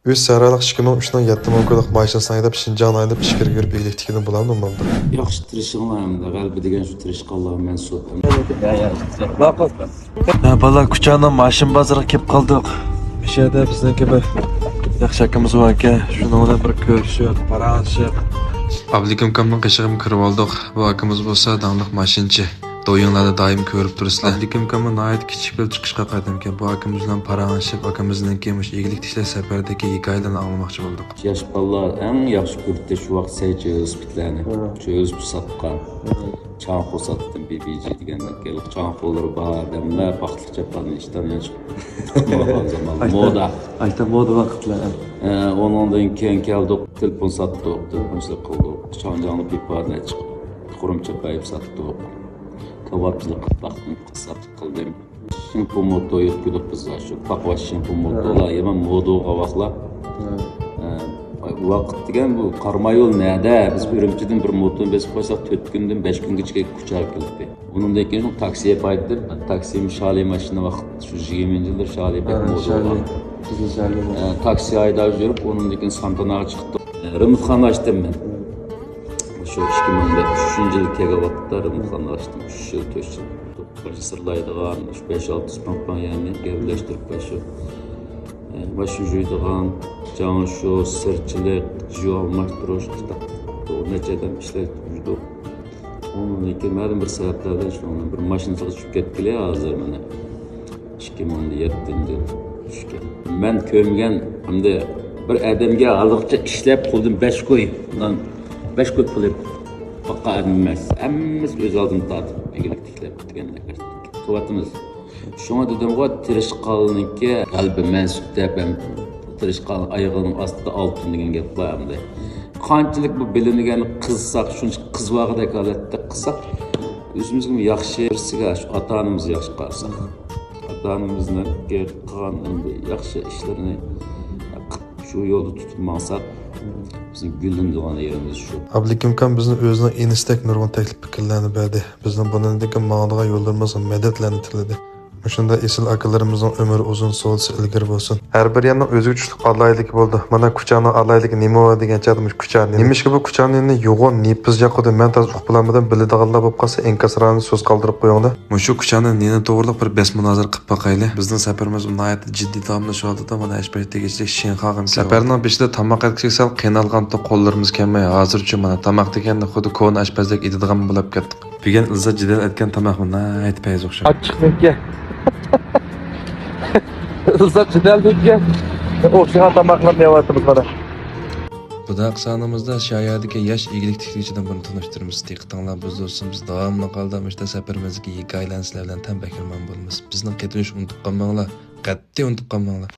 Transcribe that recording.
Өз сарайлық 2003-нің 7 мың машинасын айдап, Шинжаңны айдап, ішкері кіріп игілік тікені бұламды мұнда. Yaxşı tirishig'lar hamda g'alaba degan shu tirishqonlar mansub. Bala Kuchani mashin bozoriga kelib qoldik. O'sha yerda bizniki bir yaxshi akamiz bor ekan. Shuni bilan bir ko'rishib, paranglashib. Ablikim kamning qishig'im kirib oldik. Bu akamiz bo'lsa dangliq mashinchi. Doyinglarda doim ko'rib turasizlar. Ablikim kamni nihoyat kichik bir chiqishga qadam ekan. Bu akamiz bilan paranglashib, akamizning mush igilik tiklash safaridagi hikoyalarni anglamoqchi bo'ldik. Yosh bolalar eng yaxshi ko'rdi shu vaqt saychi velosipedlarni. Shu velosiped sotgan. Changxu sotdim BBG degan changxular bor odamlar paxtalik chapani ishdan chiqib zaman moda. Ayta moda vaqtlar. Ondan keyin keldik, telefon sotdik, telefonchilik qildik. Changjiangni piparni chiqib, qurum chapayib sotdik. Kebapçılık baktım, kasaplık qildim. Shimpu moto yutkuduq biz shu paqva shimpu motolar, yema moda vaqtlar. Vaqt degan bu qarma yo'l nada? Biz Urumchidan bir motoni besib qo'ysak 4 kundan 5 kungacha kuchar keldi. Undan keyin shu taksiga paytdim. Taksim Shali mashina vaqt shu 20-yillar Shali bek moda. Qizil Shali. Taksi haydab yurib, undan keyin Santanaga chiqdim. Rimxona ochdim men. Shu 2003-yil kelgan vaqtda Rimxona ochdim. 3 yil, 4 yil. Boshi sirlaydigan, shu 5-6 pampan ya'ni gaplashtirib shu mashina yuydigan, shu sirchilik, jiyo almashtirish, necha odam ishlab yurdik. Undan keyin ma'lum bir sabablardan shu bir mashina tushib ketdilar hozir mana 2007-yil tushgan. Men ko'rmagan hamda bir odamga hozircha ishlab qo'ldan 5 qo'y, undan 5 qo'y pul boqqa emas. Hammasi o'z oldini tortib, egilik tiklab degandek qilyapmiz. Shunga dedimg'o, tirishqonlikka g'alaba mansub deb ham tirishqon oyog'ining ostida oltin degan gap bor hamda. Qanchalik bu bilingan qizsak, shuncha qizvog'idek holatda qilsak, o'zimizga yaxshi birsiga shu ota-onamizni yaxshi qarasak, ota-onamizni qilgan yaxshi ishlarini shu yo'lda tutib mangsak, bizning gullanadigan yerimiz shu. Ablikim kam bizni o'zining inisidek nurg'un taklif fikrlarni berdi. Bizning bundan mangdigan yo'llarimizga madadlarni tiladi. Shunda esil akalarimizning umri uzun, so'lsi ilgari bo'lsin. Har bir yanning o'ziga tushlik alaylik bo'ldi. Mana Kuchaning alayligi nima bo'ldi degan chaqda Kuchani. Nemishki bu Kuchaning yo'g'on nepiz yoqidi men toz uqib bilamadim, biladiganlar bo'lib qolsa enkasrani so'z qoldirib qo'yinglar. Mushu Kuchaning neni to'g'riliq bir bas munozara qilib boqayli. Bizning safarimiz nihoyat jiddiy davomlashyapti. Mana ish payti tegishli Shinxog'im. Safarning beshida tomoq etsak sal qiynalgan qo'llarimiz kelmay, hozircha mana tomoq deganda xuddi koni oshpazdak etadigan bo'lib ketdik. Bugun Ilza jidal etgan tomoq nihoyat fayz o'xshab. Achchiqlikka. Ilza jidallikka o'xshagan tomoqlarni yeyapmiz mana. Budaq sonimizda shoyadagi yosh igilik tikuvchidan birini tanishtiramiz. Diqqatinglar biz do'stimiz davomli qoldi. Mishda safarimizdagi hikoyalarni sizlar bilan tan bakirman bo'lamiz. Bizni qaytinish unutib qolmanglar. Qat'iy unutib qolmanglar.